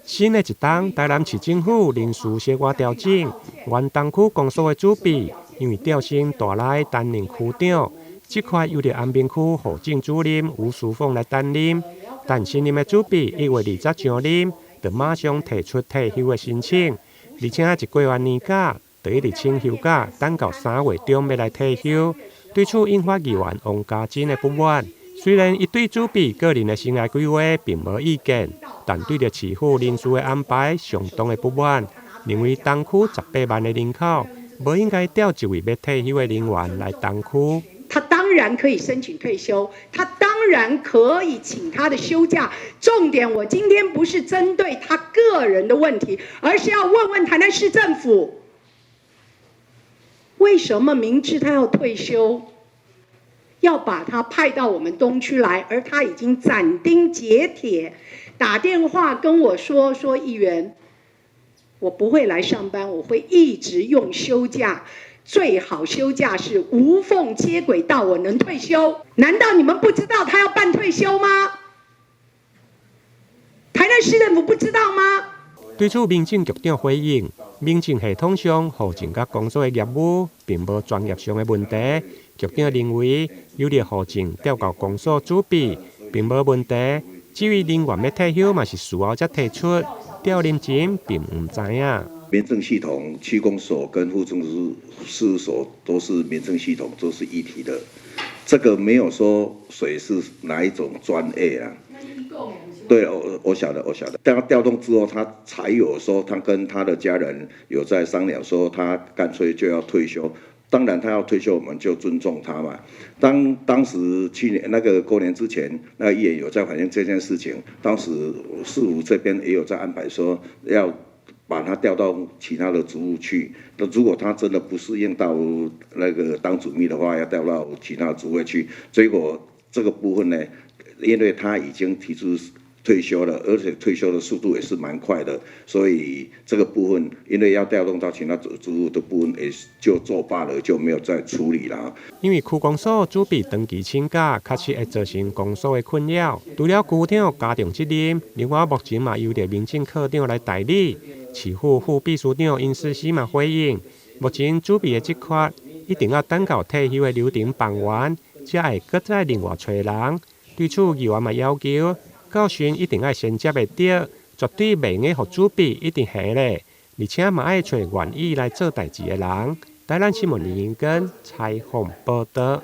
新的一冬，台南市政府人事小可調整，原東區公所的主筆因為調升大來擔任區長，這塊由著安平區戶政主任吳淑鳳來擔任。但新任的主筆1月20上任，就馬上提出退休的申請，而且一過完年假，就一直請休假，等到3月中欲來退休。對此引發議員王家珍的不滿。雖然伊對主筆個人的生涯規劃並無意見，但對著市府人事的安排相當的不滿，認為東區18萬的人口，無應該調一位欲退休的人員來東區。他當然可以申請退休，他當然可以請他的休假。重點，我今天不是針對他個人的問題，而是要問問台南市政府，為什麼明知他要退休，要把他派到我們東區來，而他已經斬釘截鐵打電話跟我說：說議員，我不會來上班，我會一直用休假，最好休假是無縫接軌到我能退休。難道你們不知道他要辦退休嗎？台南市政府不知道嗎？對此，民政局長回應：民政系統上戶政佮公所的業務並無專業上的問題。局長認為，由著戶政調到公所主筆並無問題。至於人員欲退休嘛是事後才提出，調任前並毋知影。民政系統區公所跟戶政事務所都是民政系統，都是一體的。這個沒有說誰是哪一種專業啊。對，我曉得，我曉得。當他調動之後，他才有說，他跟他的家人有在商量，說他乾脆就要退休。當然，他要退休，我們就尊重他嘛。當時去年那個過年之前，那個議員有在反映這件事情，當時市府這邊也有在安排，說要把他調到其他的職務去。那如果他真的不適應到那個當主秘的話，要調到其他職位去。結果這個部分呢，因為他已經提出退休了，而且退休的速度也是蠻快的，所以這個部分因為要調動到其他職務的部分，也就作罷了，就沒有再處理了。因為區公所主筆長期請假，確實會造成公所的困擾。除了區長加重責任，另外目前嘛由著民政課長來代理。市府副秘書長殷思思嘛回應，目前主筆的職缺一定要等到退休的流程辦完，才會閣再另外揣人。對此，議員嘛要求，到時一定愛銜接會著，絕對袂用予主筆一直閒咧，而且嘛愛揣願意來做代誌的人。台南新聞林英根採訪報導。